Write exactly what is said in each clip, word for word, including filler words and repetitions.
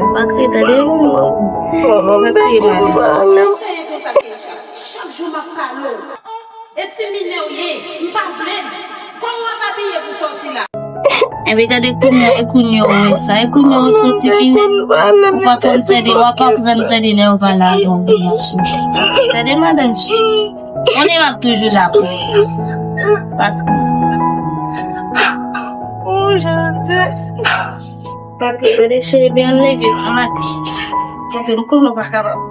Pa kriye, tande, moun. Pa kriye, madanm. Chak jou m ap pale w. E ti minè w ye, m pa vle l. Kòman w ap abiye pou sòti la? Enben, gade kounye a, e kounye a w wè sa, e kounye a w soti vini. Ou pa konn tande, w ap aprann tande lè yo pale avè w, gason. Tande, madanm, konnen m ap toujou la pou ou. Paske, oh, Jezi. Paske, gade, cheri, byen leve, manman. Paske, m konnen w pa kapab.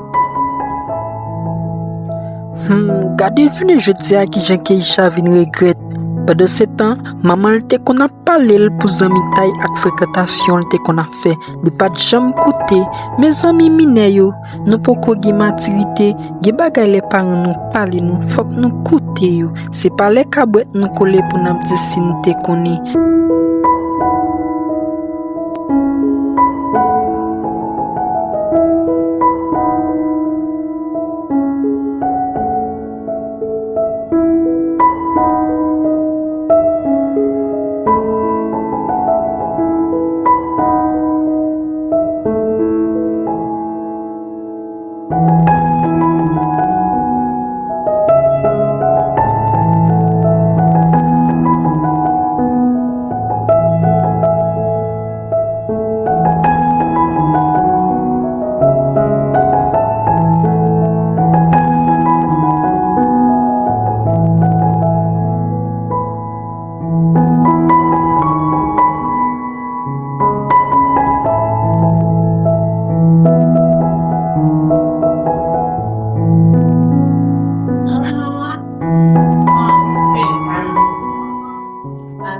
Hmm, gade jounen jodi a kijan Keisha vin regrèt. Pandansetan, manman l te konn ap pale l pou zanmitay ak frekantasyon l te konn ap fè. Li pa t janm koute. Mezanmi, minè yo, nou poko gen matirite. Gen bagay lè paran nou pale nou, fòk nou koute yo. Se pa lè kabwèt nou kole pou n ap di si n te konnen.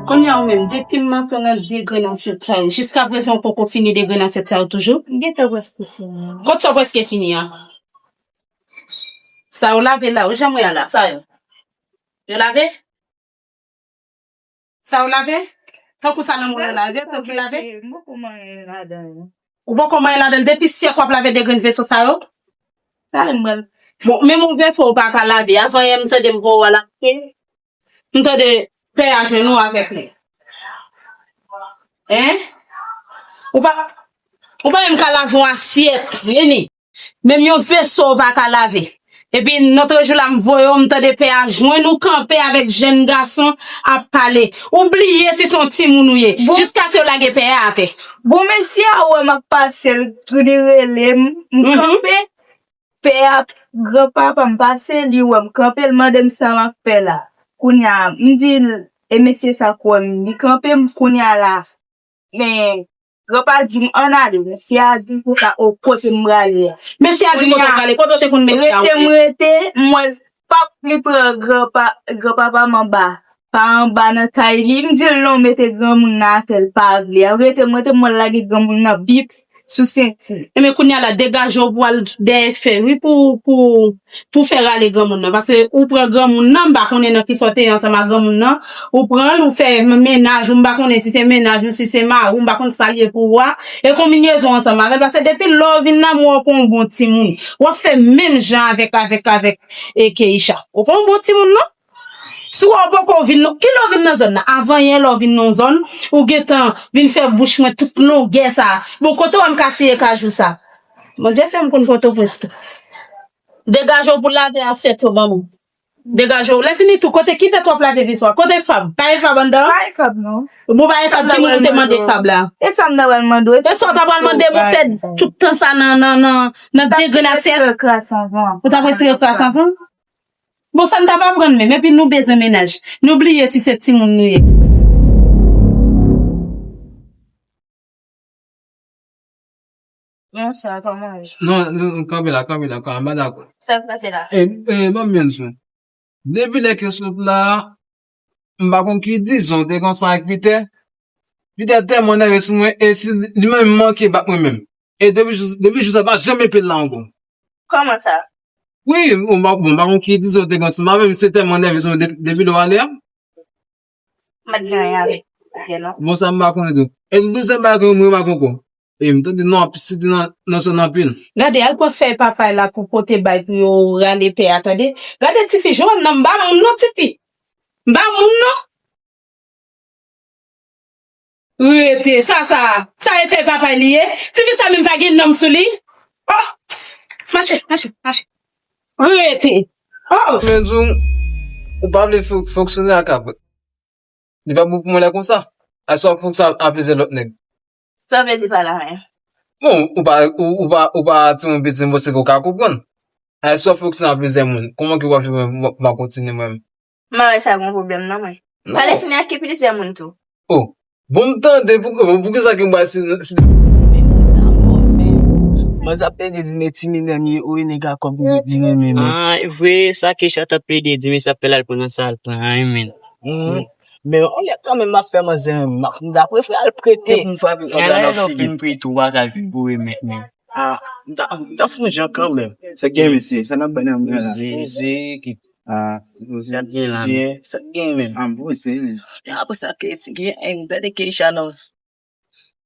Kounye a ou menm, depi m antre nan de grenn asyèt sa yo, jiskaprezan ou poko fini de grenn asyèt sa yo toujou? M gentan prèske fini. Kot sa w prèske fini an? Sa yo lave la, ou janm wè a la, sa yo? Yo lave? Sa yo lave? Tankou sa nan mwen yo lave, tankou lave? M poko manyen ladan yo. Ou poko manyen ladan l depi syèk w ap lave de grenn veso sa yo? Talè m pral. Bon, menm yon veso ou pa ka lave. Avan yè m tande m voye w al achte. M tande pè a jwenn ou avèk li. Hein? Ou pa, ou pa menm ka lave yon asyèt, vini. Menm yon veso ou pa ka lave. Epi, lòt jou la, m voye w, m tande pè a jwenn ou kanpe avèk jèn gason ap pale. Ou bliye si se yon timoun ou ye. Bon. Jiskaske yo lage pè a atè. Bon, mesye a wè m ap pase l, tou li rele m, m kanpe. Pè a, granpapa m pase, li wè m kanpe, l mande m sa m ap fè la. Kounye a, m di l, e mesye sa k wè m, li kanpe m, kounye a la. Men, granpa di m, ann ale. Mesye a di m konsa, o, kote m prale a. Mesye a di kote w prale, kote w te konn mesye a? Rete m rete, m wè l p ap li pran granpa, granpapa m anba. Pa anba nan kay li, m di l non, mete granmoun nan atè, l pa vle. Rete m rete, m wè l lage granmoun nan bip sou senti. Ebyen, kounye a la, degaje w pou al dèyè fè, wi, pou, pou, pou fè rale granmoun nan. Paske ou pran granmoun nan, m pa konnen nan kisa w te ye ansanm ak granmoun nan. Ou pran l, ou fè mennaj ou, m pa konnen si se mennaj ou, si se mari w, m pa konn sa l ye pou ou a. E konbinezon ansanm avè l. Paske depi lè w vin nan men w, w pa yon bon timoun. W ap fè menm jan avèk, avèk, avèk, e Keisha. Ou pa yon bon timoun, non. Si w poko vin, kilè w vin nan zòn nan? Avan yè lè w vin nan zòn, ou gentan vin fè bouch mwen tout longè sa. Bon, kote w wè m ka siye kajou sa? Bondye fè m konn Pòtoprens tou. Degaje w pou lave asyèt yo ban mwen. Degaje w. Lè fini tou, kote ki tèt w ap lave veso a? Kote fab? Pa gen fab anndan? Pa gen fab, non. Bon, pa gen fab, ki moun ou te mande fab la? E sa m ta pral mande w? E sa w ta pral mande m? Ou fè tout tan sa nan, nan, nan, nan degrenn asyèt? Ou t ap retire kras anvan? Bon, sa n t ap aprann menm, epi nou bezwen mennaj. Nou bliye si se timoun nou ye. Bonswa, kòman w ye? Non, non, kanpe la, kanpe la, kanpe la, m pa dakò. Sa k pase la? E, e, ban m yon swen. Depi lè ke w sot la, m pa konn ki dizon te konsa ak Pitè. Pitè tèlman nève sou mwen, e si li menm manke bat mwen menm. E depi jou, depi jou sa, pa janm epe l la ankò. Kòman sa? Wi, bon, m pa, bon, m pa konn ki dizon te konsa, m avè m se tèlman nève sou mwen depi, depi lè w ale a. M pa t gen anyen avèk Pitè, non. Bon, sa m pa konnen tou. E m bezwen bay konn mwen pa konko. E m tande non ap site nan, nan zòn anpil. Gade, al pran fèy papay la pou pote bay pou yo rale pè a, tande. Gade tifi, Joanne nan, m pa moun non, tifi. M pa moun non. Rete, sa, sa, sa e fè papa li ye? Tifi sa menm pa gen nanm sou li? Oh! Mache, mache, mache. Rete. Oh! Men di w, ou pa vle fo- fonksyone ak Aprè. Li pa bon pou mwen lè konsa. Aswè w fonksyone ap plizyè lòt nèg. Sa vle di pa la menm. Bon, ou pa, ou, ou pa, ou pa timoun piti, m panse ke w ka konprann. Aswè w fonksyone ap plizyè moun. Kòman ke w ap fè mwen, mwen, mwen kontinye mwen menm? M pa wè sa gon pwoblèm nan mwen. Non. Pale fini ak plizyè moun tou. Oh. Bon, m tande, pou, pou ki sa ke m ba si, si... Mwen sa plede di men ti minè m ye, ou e nèg a kòb li renmen men. Ah, e vre, sa Keisha t ap plede di men, sa fè l al pran nan sa l pran an men. Men on lè kanmenm m ap fè manzè renmen m, m ta prefere al prete pou m frape kòb la nan figi l. Vin prete ou pa ka vin pou remèt men. Ah, m ta, m ta fè yon jan kanmenm. Sa gen mesye, sa n ap bay nan men la. Zezi ki... Ah, sa gen la. Yeah, sa gen men. Ah, bon, se. Apre sa ke si gen, eh, m tande Keisha nan...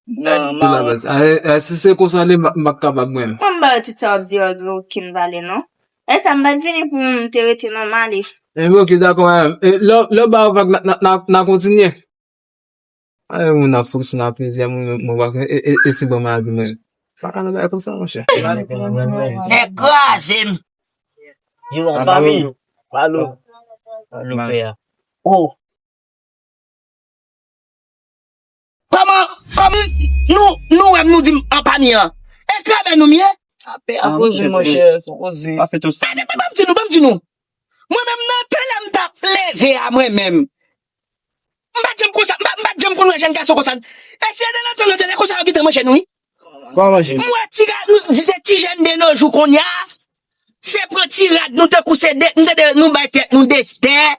Nan, nan, nan, baz. Ah, eh, eh, si se konsa li, m, m ap kapab mwen. Mwen m ba yo tout sa w ap di yo gen okenn valè non. E sa m pa t vini pou m te rete nan male. Eh, ok, dakò, eh, eh, lè, lè w ba yo vag, n a, n a, n a, n a kontinye. Ay, moun ap fonksyone ap plizyè moun, mwen pa konn, e, e, e si bon maladi mwen. Pa ka nan bagay konsa, monchè. Nèg kraze m. Yo, an pami. Palo. Palo, pè a. Oh. Kòman, kòman nou, nou wè m, nou di m an pami an? E krabe nou m ye? Apè a poze, monchè, se poze. Pa fè tout sa. Gade, ban m di nou, ban m di nou. Mwen menm nan tan lè m t ap leve a mwen menm. M pa t janm konsa, m pa, m pa t janm konn wè jèn gason konsa. E si e de nan tan lòt lè konsa yo gentan manje nou wi. Kòman manje? M wè ti ga-, nou, ti, ti jèn de nos jours kounye a, se pran ti rad nou tankou se de, m tande nou bay tèt nou destè.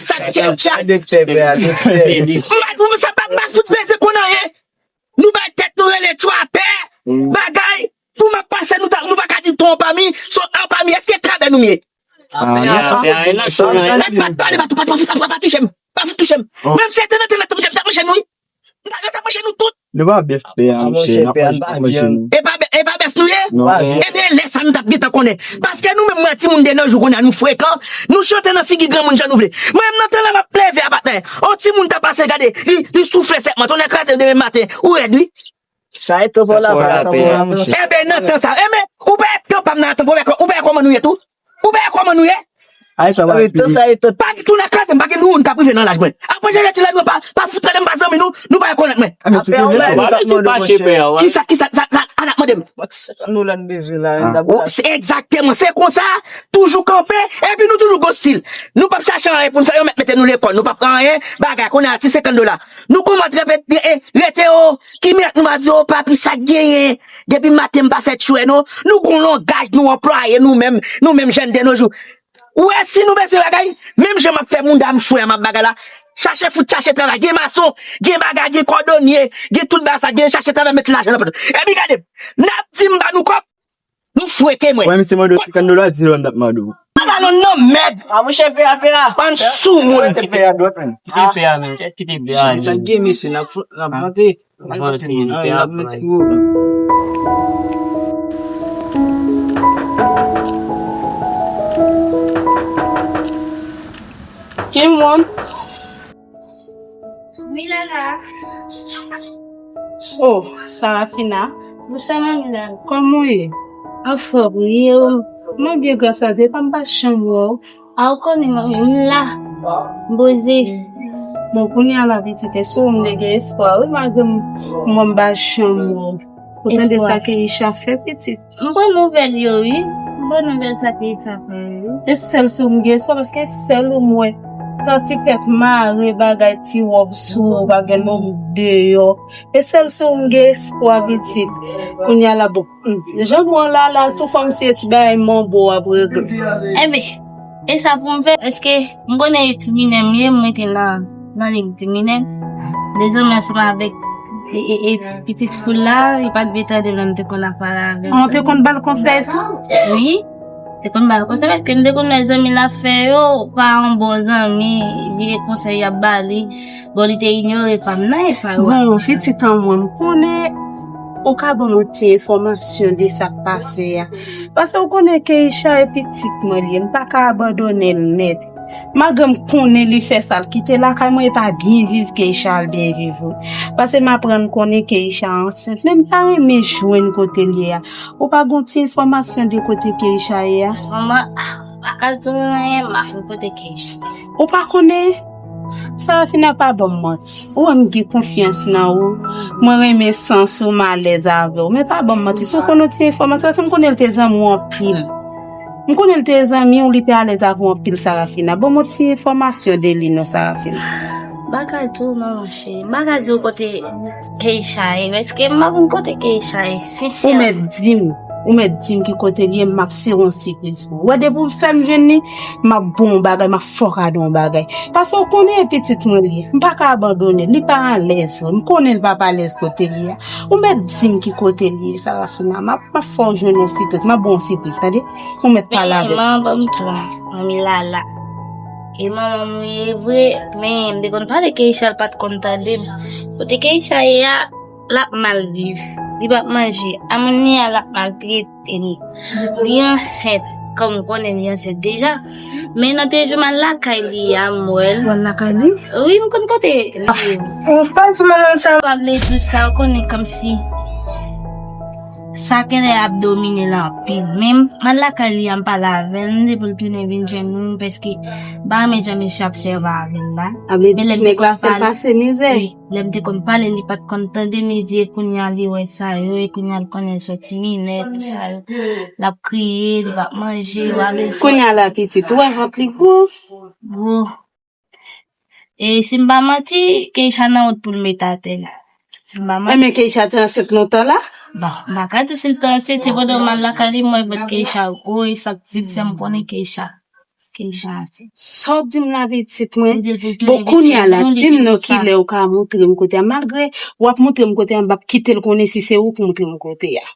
Sa tchèp tchap. M pa, m sa pa, m pa fout bezwen konn anyen. Nou bay tèt nou rele tchwapè. Bagay. Pou m ap pase nou ta, nou pa ka di ton anpami, son anpami, èske krabe nou m ye? Ah, pa, pa, pa, pa, pa touche m. Pa fout touche m. Menm si se te nan tèt la, m t ap manje nou wi. M t ap manje nou tout. Nou pa bèf pè a, monchè, n ap manje nou. E pa bè-, e pa bèf nou ye? Non. Ebyen, lè sa nou t ap gentan konnen. Paske nou menm, mwen, timoun de nos jours kounye a, nou frekan, nou chante nan figi granmoun jan nou vle. Mwen menm, nan tan la, m ap leve a patnè. On timoun t ap pase, gade, li, li soufle sèk mwen, tonnè kraze m demen maten. Ou rèd, wi. Sa e tan pa w la, sa e tan pa w la, monchè. Enben, nan tan sa, enben, ou pa e tan pa m nan tan pa w, ou pa e kòman nou ye tou? Ou pa e kòman nou ye? Ay, sa va. Tan sa e tan. Pa gen tou nan kaz, m pa gen nou, nou ka prive nan laj mwen. Apre, jere ti la, nou pa, pa fout rele m pa zanmi nou, nou pa rekonèt mwen. Apè, ou pa di fache, pè a, wi. Kisa, kisa, sa, sa, sa n ap mande m? Senkant dola n bezwen la, n ap... Se egzakteman, se konsa, toujou kanpe, epi nou toujou gon stil. Nou p ap chache anyen pou n fè, yo mèt mete nou lekòl, nou p ap pran anyen, bagay, kounye a, ti senkant dola. Nou kòmanse repete, e, rete o, ki mirak nou pa di o, papi, sa k genyen? Depi maten m pa fè tchwè non. Nou gon langaj nou anplwaye nou menm, nou menm jèn de nos jours. Ou wè si nou bezwen bagay, menm jan m ap fè mouda m fre a m ap bagay la, chache fout, chache travay, gen mason, gen bagay, gen kòdonye, gen tout bagay sa, gen chache travay, met lajan nan pòch. Epi gade, n ap di m ba nou kòb, nou fwete mwen. Wè, misye mande w senkant dola, di l wè m t ap mande w. Pantalon nan mèd. A, monchè, pè a, pè a. Bann soumoun. Kite pè a dwat, menm. Kite pè a, menm. Kite pè a. Sa gen, mesye, n ap, n ap vante. Vante, pè a. Ki moun? Milena. Oh, Sarafina. Mwen sèlman Milena. Kòman w ye? Anfòm, wi, o. Mwen byen, gras a Dye, pa m pa janm wè w. A, ou konnen, mwen, m la. M poze. Bon, kounye a la, pitit, èske w m te gen espwa, wi, malgre m, mwen m pa janm wè w. Ou tande sa Keisha fè, pitit? M pran nouvèl yo, wi. M pran nouvèl sa Keisha fè, wi. E sèl sou ou m gen espwa, paske sèl ou m wè. Santi tèt mare, bagay ti wòb sou ou, bagay lòm deyò. E sèl sou ou m gen espwa, pitit. Kounye a la, bon, jan m wè w la, la, tou fò m se ti bagay manbo w ap regle. Enben, e sa pou m fè, èske m konnen e ti minè m ye, m rete nan, nan lig ti minè m. De zanmi ansanm avèk e, e, e pitit foul la, li pa t vle tande lè m te konn ap pale avè l. An, w te konn ba l konsèy tou? Wi. Te konn ba l konsèy, paske m te konn wè zanmi l ap fè yo, pa yon bon zanmi, li gen konsèy y ap ba li. Bon, li te inyore pa m nan, e pa yo. Bon, pitit an mwen, m konnen ou ka ban m yon ti enfòmasyon de sa k pase a. Paske ou konnen Keisha e pitit mwen li ye, m pa ka abandone l nèt. Malgre m konnen li fè sa, l kite lakay mwen, e pa byen viv Keisha al byen viv wi. Paske m aprann konnen Keisha ansent, men m pa renmen jwenn kote l ye a. Ou pa gon ti enfòmasyon de kote Keisha ye a? Manman, ah, m pa ka di w anyen, m pa konn kote Keisha. Ou pa konnen? Sarafina, pa ban m manti. Ou wè m gen konfyans nan ou. Mwen renmen sans ou, m alèz avè w. Men pa ban m manti. Si w konn yon ti enfòmasyon, paske m konnen l te zanmi w anpil. M konnen l te zanmi w, li te alèz avè w anpil, Sarafina. Ban m yon ti enfòmasyon de li non, Sarafina. M pa ka di w non, manchè. M pa ka di w kote Keisha ye. Paske m pa konn kote Keisha ye, sensè. Ou mèt di m. Ou mèt di m ki kote l ye, m ap sere yon sipriz pou ou. Wè, depi w fè m jwenn li, m ap ba w yon bagay, m ap fè w kado yon bagay. Paske w konnen e pitit mwen li ye. M pa ka abandone l. Li pa alèz vre. M konnen l p ap alèz kote l ye a. Ou mèt di m ki kote l ye, Sarafina. M ap, m ap fè w jwenn yon sipriz. M ap ba w yon sipriz, tande? Ou mèt pale avè l. Men, manman, ban m di w, manmi Lala. E manman m ou ye vre, men m te konn pale Keisha, l pa t konn tande m. Kote Keisha ye a, l ap mal viv. Li p ap manje. Amoun li a, l ap maltrete li. Li ansent, kòm ou konnen li ansent deja. Men nan de jou m al lakay li a, m wè l. Ou al lakay li? Wi, m konn kote li ye. Ou pa di manman sa. Pa vle di sa, ou konnen kòmsi sa genlè ap domine l anpil. Men m al lakay li a, m pale avè l, m di pou l tounen vin jwenn nou, paske m pa renmen jan mesye ap sèvi avè l la. A vle di ti nèg la fè l pase mizè. Wi. Lè m te konn pale, li pa t konn tande m, li di e kounye a li wè sa yo, e kounye a l konnen l soti minè, tout sa yo. L ap kriye, li p ap manje, w a gen... Kounye a la pitit, ou wè vant li gwo? Gwo. E si m pa manti, Keisha nan wout pou l met atè la. Si m pa manti. Enben Keisha te ansent lontan la? Bon, m pa ka di w si l te ansent, se pandan m al lakay li, m wè vant Keisha gwo, e sa k vin fè m konnen Keisha. Keisha ansent. Sa w di m la pitit mwen? Bon, kounye a la, di m non kilè ou ka montre m kote a. Malgre w ap montre m kote a, m p ap kite l konnen si se ou k montre m kote a.